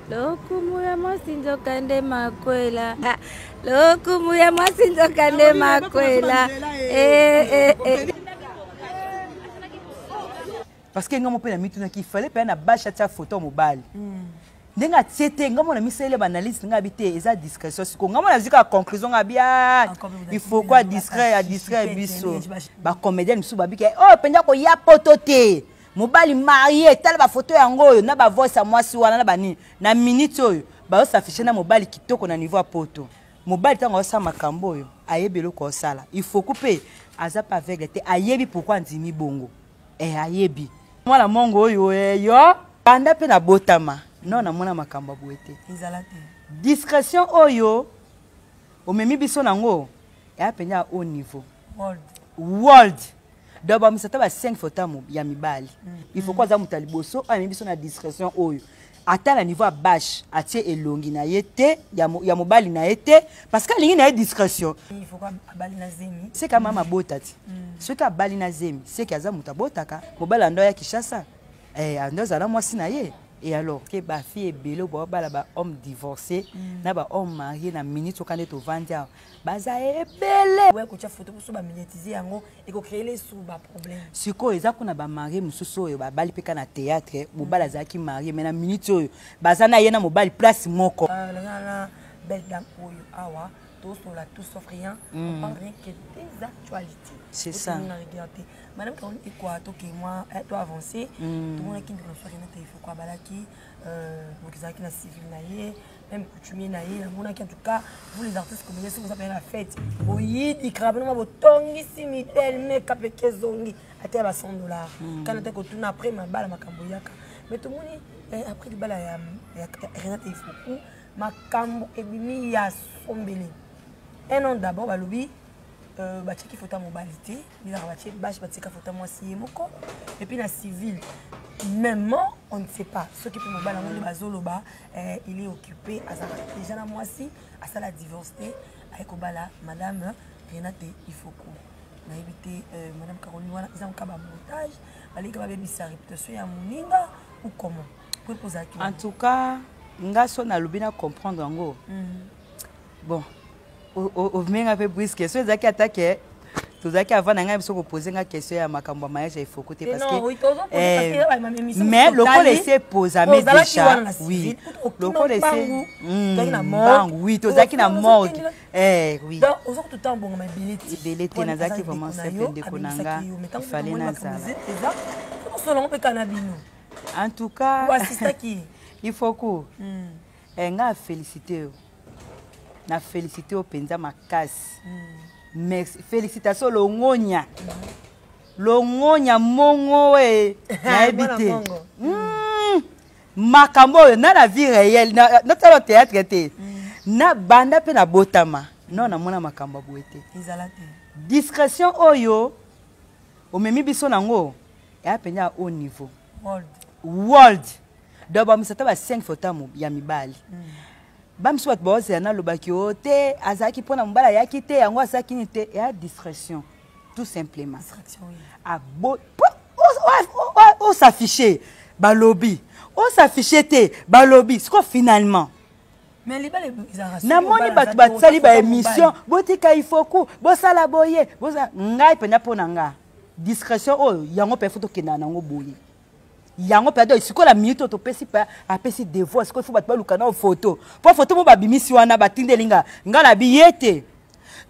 Lokumu ya mwasi nzoka nde makwela. Lokumu ya mwasi nzoka nde makwela. Eh, eh, eh. Parce que nga mo mpe na mitunaki, fallait mpe na bashe atia photo ya mobali. Ndenge atie te, nga mo na misaleli baanalyse nga abi te, eza discrétion. Sikoyo nga mo nazwi kaka conclusion, nga abi ah, il faut quoi discret ya discret. Biso bacomédien mosusu babiki oyo mpenza koya poto te, mobali marie, tala bafoto yango oyo na bavoice ya mwasi wana na banini. Na minute oyo bazosafishe na mobali kitoko na niveau ya poto. Mobali ntango aosala makambo oyo, ayebi eloko aosala. Ifoku mpe aza mpe aveugle te, ayebi pourquoi andimi bongo. Ayebi mwana mongo oyo yo banda mpe nabotama non, namona makambo ya boye te. Ezala te. Discrétion oyo omemi biso nango eya mpenza ya haut niveau. World. World. Donc bamisa ata ba 5 photo ya mibali. Il faut ko aza moto ya liboso oyo amemi biso na discrétion oyo, ata na niveau ya bashe atie elongi na ye te, ya mobali na ye te, parce que alingi na ye discrétion. Il faut abali na zemi. Seke mama abota ti. Soki abali na zemi, seke aza moto abotaka. Mobali ando ya Kinshasa, ando azala mwasi na ye. Et alors ke bafille ebele oyo baobala bahomme divorcé na bahomme marié, na minute oka nde tovandi awa, baza ebele. Ouais, kotia photo mosusu bamédiatise yango, ekocréer su baproblème. Sikoyo eza kuna bamarie mosusu oyo babali mpe ka na théâtre, mobali azalaki marie, mais na minute oyo baza na ye na mobali place moko. Naza na belle dame oyo awa, tosola tout sauf rien. On parle rien que des actualités. C'est ça. Na regarder madame Caroline Ekwa, toke mwa to avancer. Tomonaki ndeko na biso Renate Ifoko abalaki, donc ezalaki na civil na ye, même coutumier na ye. Namonaki, en tout cas vous les artistes comédiens, soki boza pena na fête, boyidikaka bino ma botongisi midele, makeup eke ezongi ata ya ba 100 $. Kana te kotuna après mabala makambo eyaka. Mais tomoni après libala ya Renate Ifoku, makambo ebimi ya sombele. Un an d'abord balobi batiaki photo ya mobali te, bilaka batie bashe, batiaka photo ya mwasi ye moko. Et puis na civil mêmement, on ne sait pas soki mpe mobali yango nde bazoloba il est occupé, azalaka déjà na mwasi, asala divorce te, aye kobala madame Renate Ifoko. Nayebi te, madame Caroline, wana eza moka bamontage, balingi babebisa réputation ya moninga ou comment? Po ozalaki. En tout cas nga so nalobi na comprendre yango. Bon, omenga mpe brusque so ezalaki ata ke tozalaki avant na ngai biso kopose nga question ya makambo ya mariage ya Ifoko te, parce que mais lokola esi eposame déjà, oui, lokola esi mbangu, oui, tozalaki na morgue, oui. Ebele te, nazalaki vraiment simple. Ndeko na nga, ifale nazala. Osolongo mpe kana bino. En tout cas Ifoku, nga félicité yo, na félicité yo mpenza makasi. Merci, félicitation, longonya, longonya mongo. Nayebi te makambo oyo na vie réelle, natala théâtre te. Na banda mpe nabotama non, namona makambo ya boye te. Ezala te. Discrétion oyo omemi biso nango eya mpenza ya haut niveau. World. World. Donc bamisa ata ba 5 photo ya mibali. Bamisu bato baozela nalobaki o te, azalaki mpona mobali ayaki te, yango asalaki nini te. Eya distraction, tout simplement. Distraction, oui. Abo osaffiche, balobi osaffiche te, balobi siko finalement. Mais libala ezalaka. Namoni bato basali baémission, botika Ifoku, bosala boye, bosala. Ngai mpenza, mpo na nga, discrétion oyo yango mpe fo tokendaka nango boye. Yango mpe ado sikoyo na minute oyo topesi mpe apesi devoir. Sikoyo fo bato baluka nao photo, mpo photo mo babimisi wana, batindeli nga, nga na bi ye te,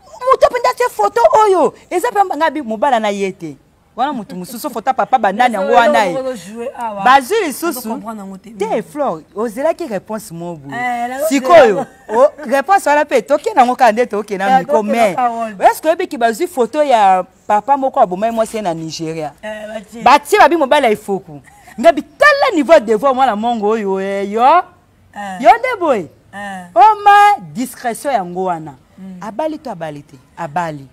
moto mpenza atie photo oyo eza mpe nga bi mobala na ye te. Wana motu mosusu, foto papa banani yango wana ye bazwi lisusu te. Flore, ozelaki réponse mo boye. Sikoyo réponse wana mpe tokende yango kaka nde tokende na micro. Mais est ce que oyebiki bazwi photo ya papa moko abomai mwasi ye na Nigeria, batie babi mobali ya Ifoku? Ngabi tala niveau ya devoir mwana mongo oyo, yo yo nde boye oma discrétion yango wana. Abali to abali te, abali,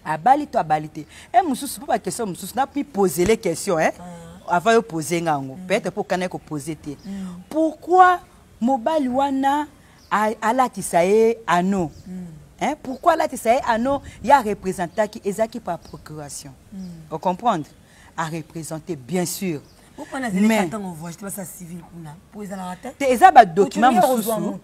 abali to abali te. E mosusu mpo baquestion mosusu na mi posele question avant yo pose nga yango, peut-être mpo okana ye kopose te. Pourquoi mobali wana alatisa ye anneau, hein? Pourquoi alatisa ye anneau ya représentaki? Ezalaki par procuration. Ocomprendre, areprésente bien sûr. Mais te, eza badocument mosusu,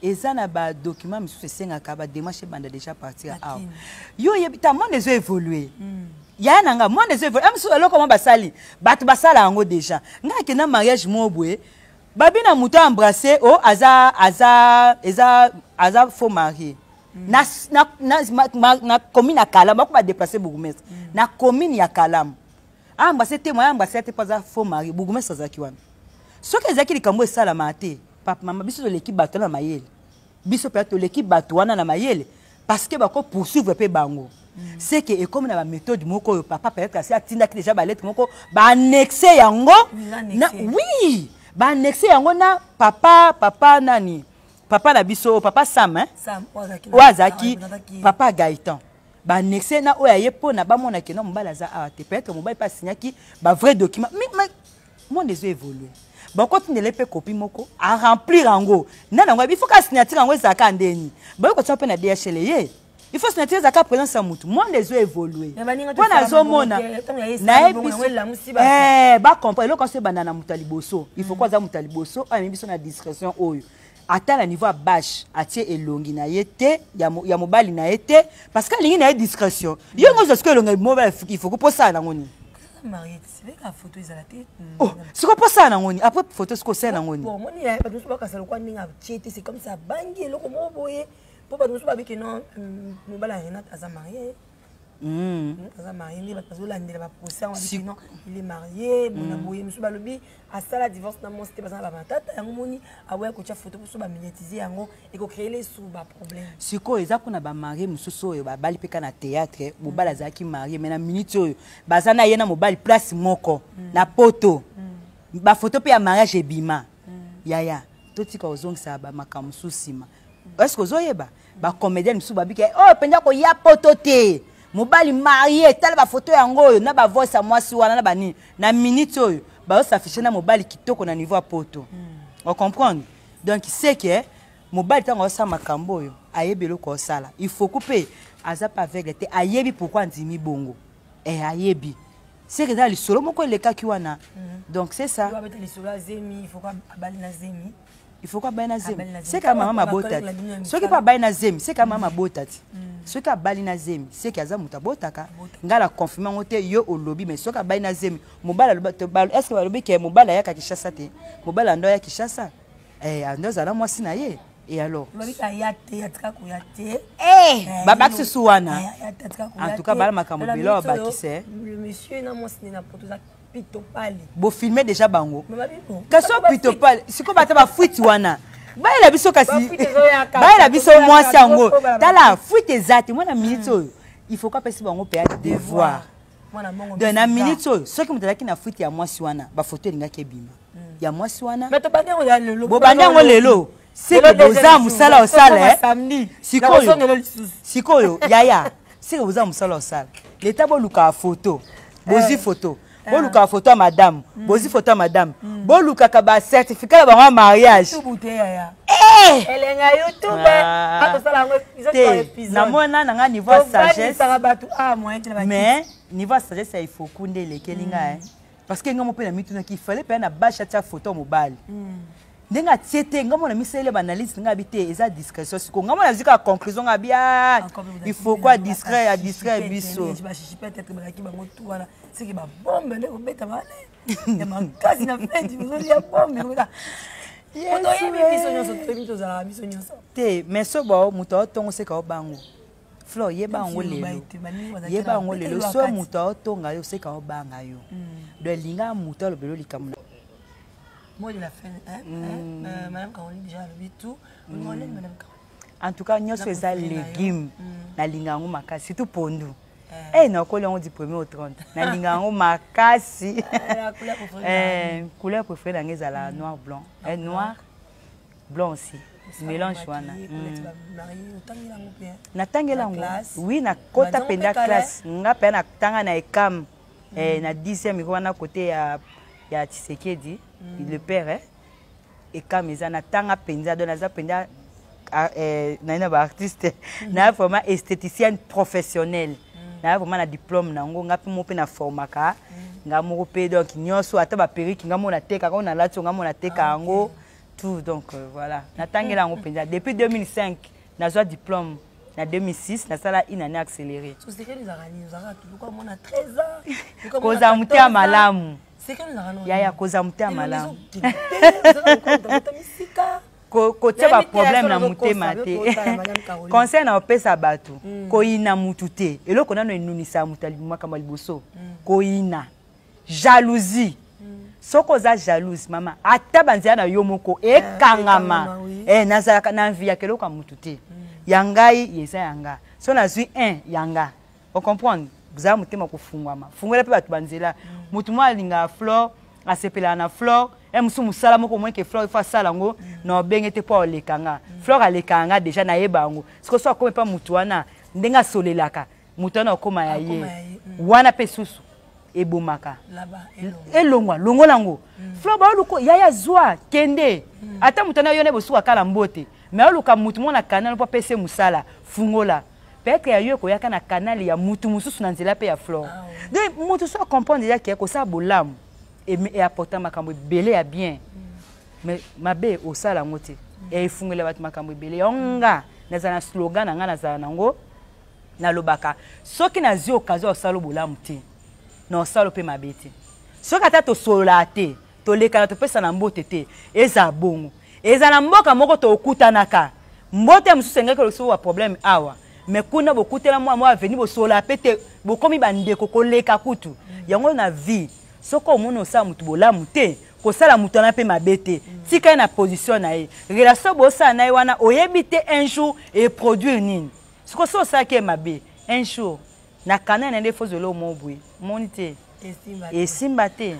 eza na badocument mosusu esengaka badémarche ebanda déjà partir awa. Yo oyebi ta monde ezo évolue, yaya na nga, monde ezo évolue. Mosusu eloko mwa basali, bato basala yango déjà. Ngai akenda mariage moko boye, babi na moto embrassé o aza aza eza aza faux marié na commune ya Kalamu. Bako badéplace bourgmestre na commune ya Kalamu, aembrasse te, moya embrasse te mpo aza faux marié. Bourgmestre azalaki wana. Soki ezalaki likambo esalamaka te, papa, mama, biso toleki bato wana na mayele. Biso mpenza toleki bato wana na mayele, parce que bako poursuivre mpe bango. C'est que ekomi na baméthode moko oyo papa peut-être asi atindaki déjà balettre moko, baannexe yango na, oui, baannexe yango na papa nani, papa na biso, papa Sam, hein? Oyo azalaki papa Gaëtan. Baannexe na oyo aye mpona bamona ke no mobali aza awa te. Peut-être mobali mpe asignaki bavrai document. Mais monde ezo évolue, bakotindela mpe kopi moko, aremplir yango nani yango. Il faut ka signature yango ezalaka ndeni, bayoki kotia mpe na DHL ye. Il faut signature ezalaka, présence ya mutu. Monde ezo évolue, mpo nazomona nayebi bacomprendre eloko nyonso ebanda na moto ya liboso. Il faut ko aza moto ya liboso oyo amemi biso na discrétion oyo. Ata na niveau ya bashe, atie elongi na ye te, ya mobali na ye te, parce que alingi na ye discrétion. Yo ngo ozwa sikoyo elongi ya mobali, il faut koposala nango nini? Oh, sikoyo posala nango nini? Après photo, sikoyo osala nango nini? Omoni, bato mosusu bakasa lokwa ndenge atie te, c'est comme ça abangi eloko moko boye, mpo bato mosusu babiki non, mobali ya Renate aza marié. Aza marié nde bato bazolandela baprocès yango, babiki non, il est marié bona boye. Mosusu balobi asala divorce na mwasi te, baza na bamatata yango. Moni aboya kotia photo mposo bamédiatise yango, ekocréer lesu baproblème. Sikoyo eza mpona bamarie mosusu oyo babali mpe ka na théâtre. Mobali azalaki marié, mais na minute oyo baza na ye na mobali place moko na poto, bafoto mpe ya mariage ebima. Yaya, totika kozongisa bamakambo mosusu nsima. Est-ce ozoyeba bacomédien mosusu babiki oyo mpenza koya poto te, mobali marie, tala bafoto yango oyo na bavoice ya mwasi wana na banini. Na minute oyo bazosafishe na mobali kitoko na niveau ya poto, ocomprendre? Donc c'est que mobali, ntango azosala makambo oyo, ayebi eloko osala. Il faut mpe aza mpe aveugle te, ayebi pourquoi andimi bongo. Ayebi seke eza lisolo moko elekaki wana. Donc c'est ça. Babeta lisolo ya zemi, il faut abali na zemi. Il faut ko abali na zemi, seke mama mabota ti. Soki mpe abali na zemi, seke mama mabota ti. Soki abali na zemi, seke aza moto abotaka. Ngai na confirme yango te, yo olobi. Mais soki abali na zemi, mobali, est ce que balobi ke mobali ayaka Kinshasa te? Mobali ando aya Kinshasa, ando azala mwasi na ye. Et alors? Aya te, atika koya te. Babakisi su wana. En tout cas, bala makambo ebele oyo babakise. Le monsieur na mwasi na poto eza pitopali. Bofilme déjà bango, kasi oyo pitopali sikoyo bata bafuite wana, bayela biso, kasi bayela biso mwasi yango. Tala, fuite eza te. Mwana minute oyo, il faut ko apesi bango mpe ya devoir. Donc na minute oyo, soki moto azalaki na fuite ya mwasi wana, bafoto elingaki ebima ya mwasi wana. Bobandi yango lelo, seke boza mosala osala. Sikoyo, sikoyo yaya, seke boza mosala osala. Leta, bolukaka foto, bozwi foto, bolukaka foto ya madame, bozwi foto ya madame, bolukaka bacertificat na bango ya mariage. Elenga YouTube te, namona na nga niveau ya sagesse, mais niveau ya sagesse ya Ifoku nde elekeli ngai, parce que nga mo mpe na mitunaki, ifale mpe na bashe atia foto ya mobali ndenge atie te. Nga mona misaleli baanalyse, nga abi te, eza discrétion. Sikoyo nga mona azwi kaka conclusion, nga abi il faut quoi, discret, adistraire biso. Bashishi peut-être bazalaki bango tu wana, seke babombe nde kobeta bane ya makasi na feti, bozolia bombe toyebi biso nyonso, toyebi tozalaka biso nyonso. Te, mais so bao moto aotongo seka obango Flore, yeba yango lelo, yeba yango lelo. So moto aotonga yo, seka obanga yo. Donc elinga moto alobela likambo. Mot de la fin, hein, hein? Madame Caroline déjà alobi tout. Madame Caroline. En tout cas, nyonso eza légume, nalinga yango makasi, surtout pondu. Eh, nakoli yango du premier au 30, nalinga yango makasi. Couleur préférée nanga ezala noir blanc, noir blanc aussi, mélange wana. Natangela yango, oui, nakota mpenza classe. Nga mpe natanga na ECAM, na 10e wana, côté ya Tshisekedi le père, eh? ECAM eza, natanga mpenza. Donc naza mpenza naye na baartiste, na vraiment esthéticienne professionnelle. Naya vraiment na diplôme nango. Nga mpe moko mpe na formaka nga moko mpe, donc nyonso, ata baperruque nga moko natekaka, oyo nalati oyo nga moko nateka yango, tout. Donc voilà, natangela yango mpenza depuis 2005. Nazwa diplôme na 2006, nasala une année accélérée. So secret ezalaka nini? Ozalaka luka mwana 13 ans, luka mwana Kozala motema 14 ans. malamu. Secret ezalaka nini? Yaya, kozala motema malamu. Misika. Kotia Nayebi te, baproblème na aso motema nazokosa, te. bokotala, Madame Caroline. Conseil na opesa bato: koyina mutu te. Eloko nano enunisa moto, makambo ya liboso, koyina, jalousie. Soki oza jalouse, mama, ata banzela na yo moko ekangama. Ekangama, oui. Nazalaka na enviaka eloko ya mutu te. Ya ngai eza ya nga. So nazwi 1 ya nga, ocomprendre? Zala motema kofungwama, fungola mpe bato banzela. Motu moko alingaka Flore, asepelaka na Flore. E mosusu mosala moko omoni ke Flore ifo asala yango na obenge te mpo aleka nga. Flore alekaka nga déjà, nayeba yango. Siko so akomi mpa motu wana, ndenge asolelaka motu wana, okóma ya ye. Akóma ya ye. Wana mpe susu ebomaka. Laba elongo. Elongwa, longola yango. Flore baoluka yaya, zwa, kende. Ata moto wana yo nde bosuka kala mbote, mais oluka motu moko na canal mpo apesa ye mosala. Fungola, peut-être ya yo ekoyaka na canal ya mutu mosusu, na nzela mpe ya Flore. Ah, oui. Donc motu so acomprendre eza ke kosala bolamu eapporta makambo ebele ya bien, mais mabe osala yango te, efungela bato makambo ebele. Yango nga nazala na slogan na nga, nazala nango, nalobaka: soki nazwi occasion ya kosala bolamu te, na osala mpe mabe te. Soki ata tosololaka te, tolekana, topesa na mbote te, eza bongo. Eza na mboka moko tokutanaka, mbote mosusu engaki oloso wa problème awa, mais kuna bokutela mwa mwa aveni, bosolola pe te, bokomi bandeko koleka kutu. Yango na vie, soki omoni osala motu bolamu te, kosala motu wana mpe mabe te. Tika ye na position na ye. Relation bosala na ye wana, oyebi te un jour eproduire nini. Sikoyo so osalaki ye mabe, un jour na kana na nde fozela omo boye, omoni te. Esimba te. Esimba te.